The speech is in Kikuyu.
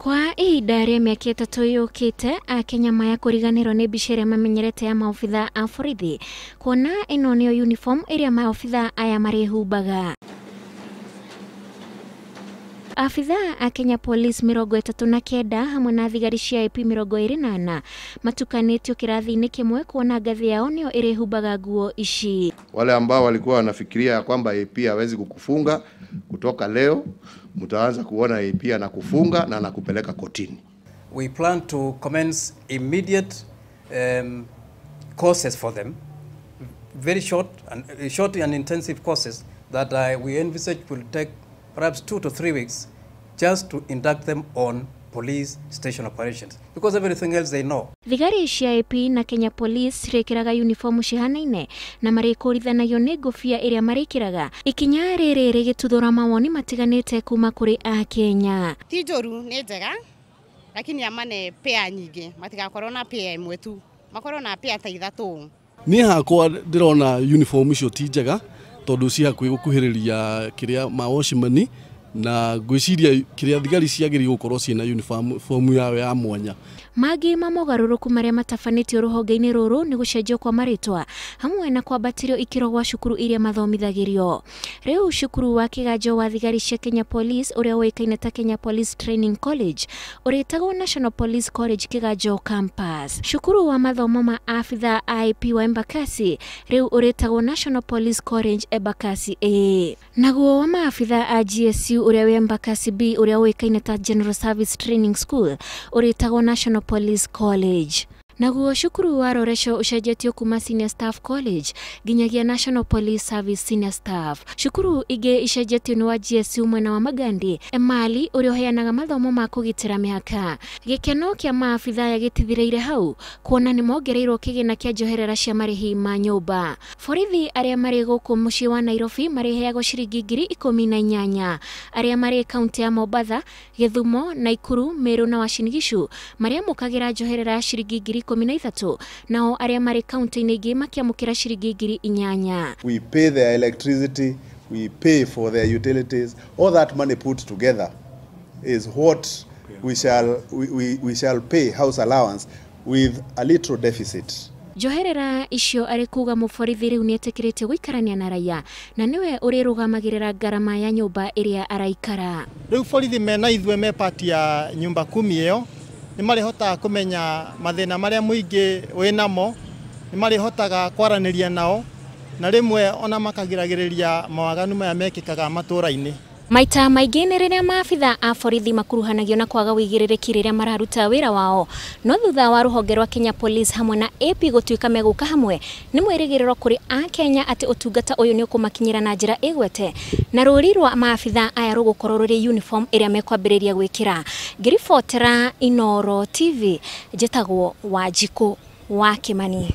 Kwa ihinda rĩa mĩaka 3 yũkĩte, Akenya maya kũriganĩrwo nĩ mbica ĩrĩa mamenyerete ya maobitha a borithi, kuona ĩno nĩyo uniform ĩrĩa maobitha aya marĩhumbaga. Abitha a Kenya Police 39 hamwe na thigari cia AP 24 matukanĩtio kĩrathi-inĩ kĩmwe kuona ngathĩ yao nĩyo ĩrĩhumbaga nguo ici. Wale ambao walikuwa wanafikiria kwamba AP hawezi kukufunga, kutoka leo mtaanza kuona AP anakufunga na anakupeleka kotini. We plan to commence immediate courses for them, very short and intensive courses that we envisage will take perhaps 2 to 3 weeks just to induct them on police station operations, because everything else they know. Thigari cia AP na Kenya Police cirĩkĩraga uniform cihanaine na marĩkũrithanagio nĩ ngũbia ĩrĩa marĩkĩraga. Ikinya rĩrĩ rĩgĩtuthũra mawoni matiganĩte kuma kũrĩ Akenya. Ti njũru, nĩ njega, lakini amane pea nyingĩ, matigakorwo na pea ĩmwe tu, makorwo na pea ta 3. Niĩ hakwa ndĩrona uniform icio ti njega tondũ ci hakuhĩ gũkuhĩrĩria kĩrĩa mawocimani, na ngwĩciria kĩrĩa thigari ciagĩrĩirwo gũkorwo ciĩna uniform yao ya mwanya. Mangĩ ma mogarũrũku marĩa matabanĩtio rũhonge-inĩ rũrũ nĩ gũcenjio kwa marĩtwa hamwe na kwambatĩrio ikĩro gwa cukuru iria mathomithagĩrio. Rĩu cukuru wa kĩganjo wa thigari cia Kenya Police ũrĩa ũĩkaine ta Kenya Police Training College ũrĩtagwo National Police College Kĩganjo Campus. Cukuru wa mathomo ma abitha IP wa Embakasi rĩu ũrĩtagwo National Police College Embakasi A. Naguo wa maabitha a GSU ũrĩa wĩ Embakasi B ũrĩa ũĩkaine ta General Service Training School ũrĩtagwo National Police College. Naguo cukuru wa Roresho ũcenjetio kuma Senior Staff College nginyagia National Police Service Senior Staff. Cukuru ingĩ icenjetio nĩ wa GSU mwena wa Magandi, Emali ũrĩa ũheanaga mathomo ma kũgitĩra mĩhaka. Gĩkeno kĩa maabitha aya gĩtithireire hau kuona nĩ mongereirwo kĩgĩna kĩa njoherera cia marĩhi ma nyũmba. Borithi arĩa marĩ gũkũ mũciĩ wa Nairobi marĩheagwo ciringi 18,000, arĩa marĩ kaunti ya Mombatha, Gĩthumo, Naikuru, Meru na Uasin Gishu marĩamũkagĩra njoherera ya ciringi 13,000, nao arĩa marĩ kaunti-inĩ ingĩ makĩamũkĩra ciringi 8,000. We pay their electricity, we pay for their utilities. All that money put together is what we shall we shall pay house allowance with a little deficit. Njoherera icio arĩ kuga mũborithi rĩu nĩetĩkĩrĩtio gũikarania na raia na nĩwe ũrĩrũgamagĩrĩra ngarama ya nyũmba ĩrĩa araikara. Rĩu borithi mena ithuĩ me pati ya nyumba kumi ĩyo nĩ marĩhotaga kũmenya mathĩna marĩa mũingĩ wĩnamo, nĩ marĩhotaga kwaranĩria nao na rĩmwe ona makagiragĩrĩria mawaganu maya mekĩkaga matũra-inĩ. Maita maingĩ nĩ rĩrĩa maabitha a borithi makuruhanagio na kwaga ũigĩrĩrĩki rĩrĩa mararuta wĩra wao, no thutha wa rũhonge rwa Kenya Police hamwe na AP gũtuĩka megũka hamwe, nĩ mwĩrĩgĩrĩro kũrĩ Akenya atĩ ũtungata ũyũ nĩ ũkũmakinyĩra na njĩra ĩgwete na rũri rwa maabitha aya rũgũkorwo rũrĩ uniform ĩrĩa mekwambĩrĩria gwĩkĩra. Ngĩribotera Inooro TV, njĩtagwo Wanjikũ wa Kĩmani.